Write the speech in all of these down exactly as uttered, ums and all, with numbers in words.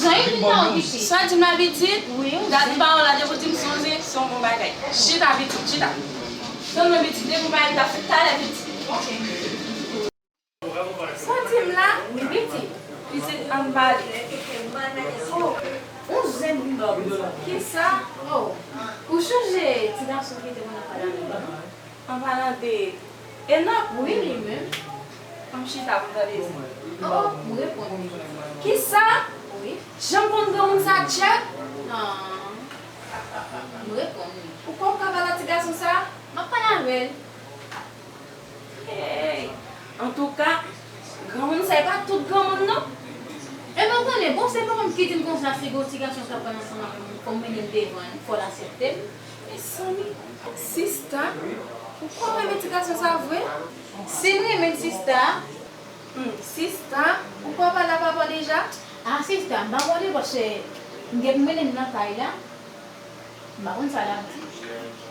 zen, li nan pitit. Sa di m la pitit? Wi, ou zen. Gad pawòl la, depi w di m sonje, se yon bon bagay. Chita pitit, chita. Tann mwen pitit, depi w pa vin, ta fèt talè pitit. Sa w di m la? Wi, pitit. Pitit, ann pale. Oh, yon zen li ba w pitit. Kisa? Oh, ou chonje ti gason ki te konn ap pale avè w? An palan de Enòk? Wi, li menm. Ann chita pou m tande sa. Oh, oh, m reponn li. Kisa? Wi. Jan m konn granmoun sa, Tchèk? Ah, m reponn li. Ou kwè w ka pale a ti gason sa? M ap pale avè l. Hey! Antouka, granmoun sa e pa tout granmoun non. Ebyen, w konnen, bon, se pa mwen ki di m konsa, si gon ti gason k ap pale ansanm avè m, fò m mennen l devan l, fò l aksepte m. Mezanmi, sista, ou kwè w renmen ti gason sa vre? Si m renmen l, sista. Hmm, sista, ou kwè w pale a papa w deja? Ah, sista, m pa konnen paske m gen pou mennen l nan kay la. M pa konn sa l ap di.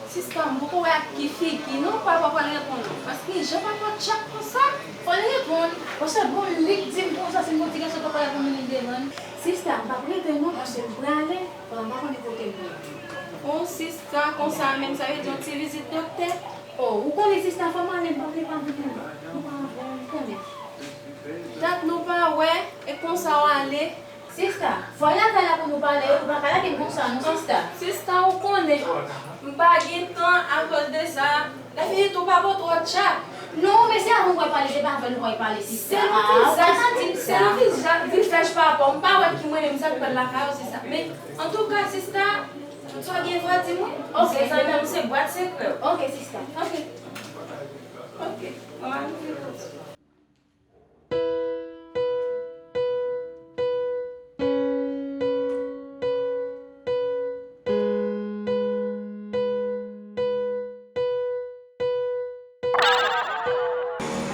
Sista, m poko wè ak ki figi non papa pral reponn ou. Paske jan papa w tchak konsa. Fò l reponn. Paske bon, li k di m konsa, si m gon ti gason k ap pale pou m vin devan l. Sista, m p ap rete non, paske m prale, papa m pa konnen kote m ye. Oh, sista, konsa menm, sa vle di yon ti vizit doktè? Oh, ou konnen sista, fò m ale, m p ap rete anpil non. M pa bon, ou konnen. Dat nou pa wè, e konsa w ale. Sista, fò w lakay la pou nou pale, ou pa ka lage m konsa non, sista. Sista, ou konnen, m pa gen tan akoz de sa. Lèfini tou pa bon twò tchak. Non, men se avè w m pral pale, se pa avè l ou pral pale, sista. Se nan vizaj, se nan vizaj, vizaj papa w, m pa wè ki mwen menm sa k pral lakay ou, sista. Men, antouka, sista, tout sa w gen vre di m wi. Ok, se bwat sekrè w. Ok, sista. Ok. Ok. Mwen al koute.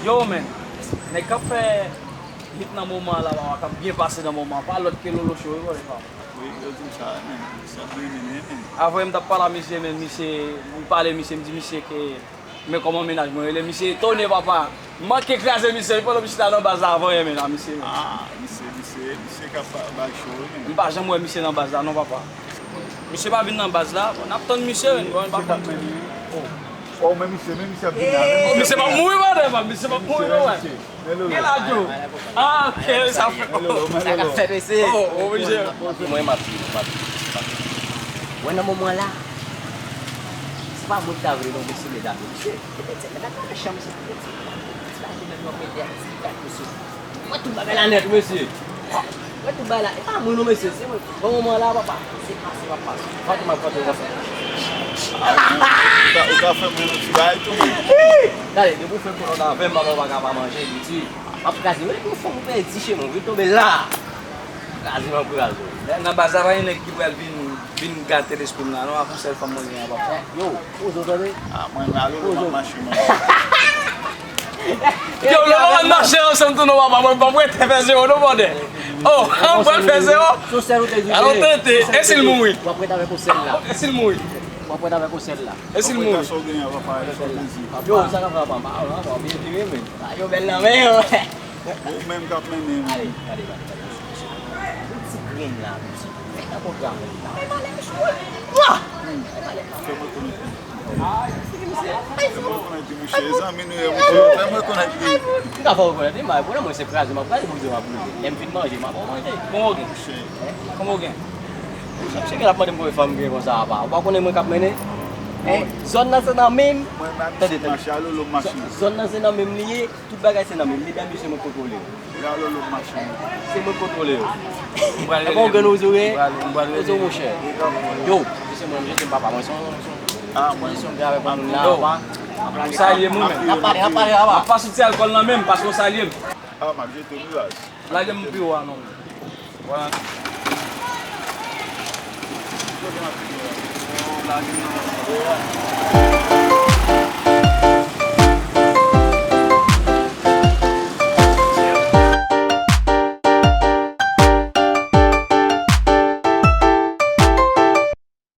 Yo, men, nèg k ap fè hit nan moman an la, papa, k ap byen pase nan moman an, pa lòt ke Lolo Show, wi, bro, papa. Wi, yo di m sa, men, sa byen, men, men. Avè m t ap pale a misye, men misye, m pale misye, m di misye ke men kòman mennaj mwen rele, misye etone, papa. M manke kraze misye wi, pandan misye t al nan baz la, avan yè men la, misye. Ah, misye, misye, misye ka pa bay cho wi, men. M pa janm wè misye nan baz la non, papa. Misye pa vin nan baz la, bon, n ap tann misye wi, bon, n pa konn. Oh. Oh, men misye, men misye ap vini la, men misye. Oh, misye pa mouri, brother, pa, misye pa mouri, non, wè. Gen la, Joe. Ah, ok, sa fè. Men Lolo, men Lolo. Sa ka fè, mesye. Oh, oh, misye. Mwen, m ap di, m ap di, m ap di. Wè, nan moman la, se pa mwen ki ta vle non, mesye, medam, mesye. Mesye, medam nan mechan, mesye. Ti la, ti la, ti la, ti la, ti la, mesye. Mwen tout bagay la nèt, mesye. Mwen tout bagay la. E pa mwen non, mesye. Se mwen. Bon moman la, papa. Se pase, papa. Fatima, Fatima, Fatima. Ou ka, ou ka fè mwen yon ti bagay tou, men. Gade, depi w fè kolòn avè m, papa, ou pa ka pa manje, li di. M ap kraze. Mwen, pou fò m pèdi che mwen, vin tonbe la. Kraze m ap kraze. Nan, nan baz la, pa gen nèg ki pral vin, vin gate lespri m la, non, ak yon sèl fanm mwen gen an, papa. Yo, poze w tande. Ah, mwen, Lolo, m ap mache, mwen. Yo, lè w ap mache ansanm tou, non, papa, mwen, mwen, mwen, te fè zewo, non, brother. Oh, mwen fè zewo. Alò, tete, e si l mouri? W ap ret avèk yon sèl la. E si l mouri? W ap ret avèk yon sèl la. E si l mouri? Sa w gen an, papa, e fè plezi. Yo, sa k ap fè, papa? Ah, non, non, byen vire, men. Ah, yo bèl nan men yo. Ou menm k ap mennen. Gade, gade, gade, gade. Yon ti grenn la, mesye. Fè nan kontra avè l. Fè mwen konnen. Fè mwen konnen ti mouche. E zanmi nou ye, mouche. Fè mwen konnen ti. M ka fè w rekonèt li, men pou mwen se kraze m ap kraze, bouze m ap bouze. Lè m fin manje, m ap manje. Kòman w gen? Kòman w gen? Misye gen ap mande m konbyen fanm m gen konsa, apa. Ou pa konnen mwen k ap mennen? Zòn nan se nan men m. Tande, tande. Zòn nan se nan men m li ye. Tout bagay se nan men m. Medam yo, se mwen k kontwole yo. Se mwen k kontwole yo. Apa w gen nou zoure? Ozo monchè. Yo, se mwen, m jete m papa. Mwen se yon, se yon, se yon gade avèk yon moun la, apa. Ou salye m, ou menm. N ap pale, n ap pale, apa. M ap pa soti alkòl nan men m, paske w salye m. Ah, m ap jete m raz. Lage m pi wo a non. Wala. Lage m nan.